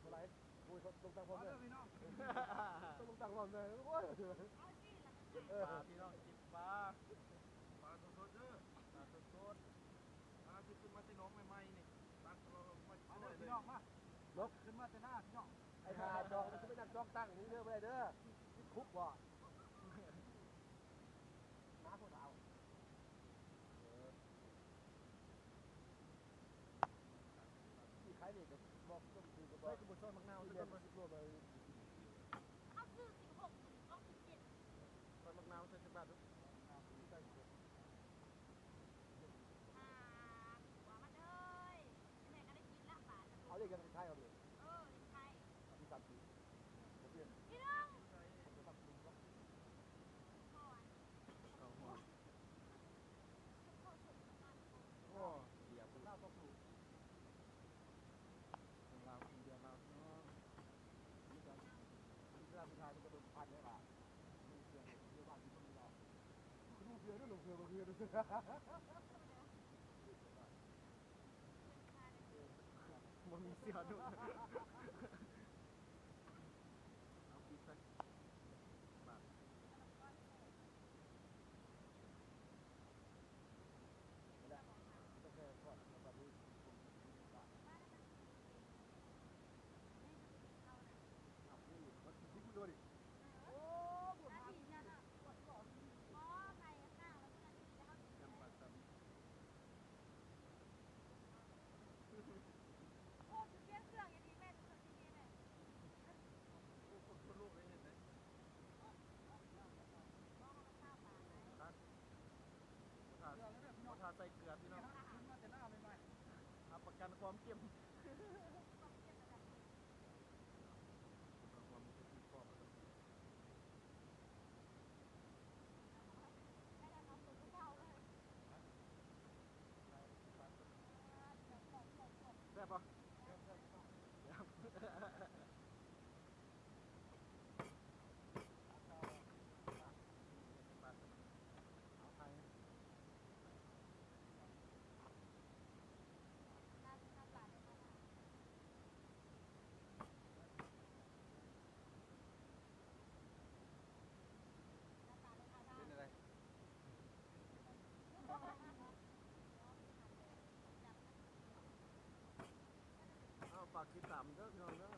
ບໍ່ໄດ້ ໂອ້ຍ ຕ້ອງຕັ້ງພ້ອມເດີພີ່ນ້ອງ ຕ້ອງຕັ້ງພ້ອມເດີ ໂອ້ຍ ກິນປາພີ່ນ້ອງ ກິນປາ ປາສົດໆເດີ ປາສົດໆ ປາທີ່ຂຶ້ນມາແຕ່ໜອງໃໝ່ໆນີ້ ຕັກເອົາມາ ມາເດີພີ່ນ້ອງ ມາ ນົກ ຂຶ້ນມາແຕ່ໜ້າພີ່ນ້ອງ ໄອ້ທ່າຈອງ ມັນຊິໄປນັ່ງຈອງຕັ້ງນີ້ເດີ ບໍ່ໄດ້ເດີ ຕິດຄຸກບໍ່? ໜ້າພວກເຮົາ ເອີ ມີຂາຍເລກກໍບອກ ຕ້ອງຖືກກໍບອກ ໃຜກໍບໍ່ຊອຍໝາກນາວ ແມ່ນ ສິບໂລໄປ ເຮົາຊື້ສິບຫົກ ອອກສິບເຈັດ ຊອຍໝາກນາວໃສ່ຈັກບາດດູ ໃສ່ສິບຫົກ ອ່າ ຫົວມັນເອີຍ ແມ່ກໍໄດ້ກິນລະບາດ ເອົາເລກຫຍັງ ເລກໄທເອົາເດ ເອີ ເລກໄທ ອັນທີ່ສາມສິບ ບໍ່ປ່ຽນ ພີ່ນ້ອງ ເອົາຫົວ ໂອ້ ເບຍພຸ້ນ ເອົາຕົກສູງ ເລື່ອງລາວກິນເບຍລາວເນາະ ມີແຕ່ ມີແຕ່ຜູ້ຊາຍມັນກະໂດນພັນໄດ້ວ່າ ມີເຊື່ອເບຍບ້ານກິນບໍ່ມີລາວ ບໍ່ເຊື່ອເດີ ບໍ່ເຊື່ອ ບໍ່ເຊື່ອ ບໍ່ມີເຊື່ອໂດດ ເອົາປິດໃສ່ ບາດ ບໍ່ທາ ບໍ່ທາໃສ່ເກືອພີ່ນ້ອງ ຮັບປະກັນຄວາມເຂັ້ມ ຄວາມເຂັ້ມ ຄວາມເຂັ້ມ ແຊບບໍ່? ແຊບ ເປັນຈັ່ງໃດ? ເອົາ ຝາກຕິດຕາມເດີພີ່ນ້ອງເດີ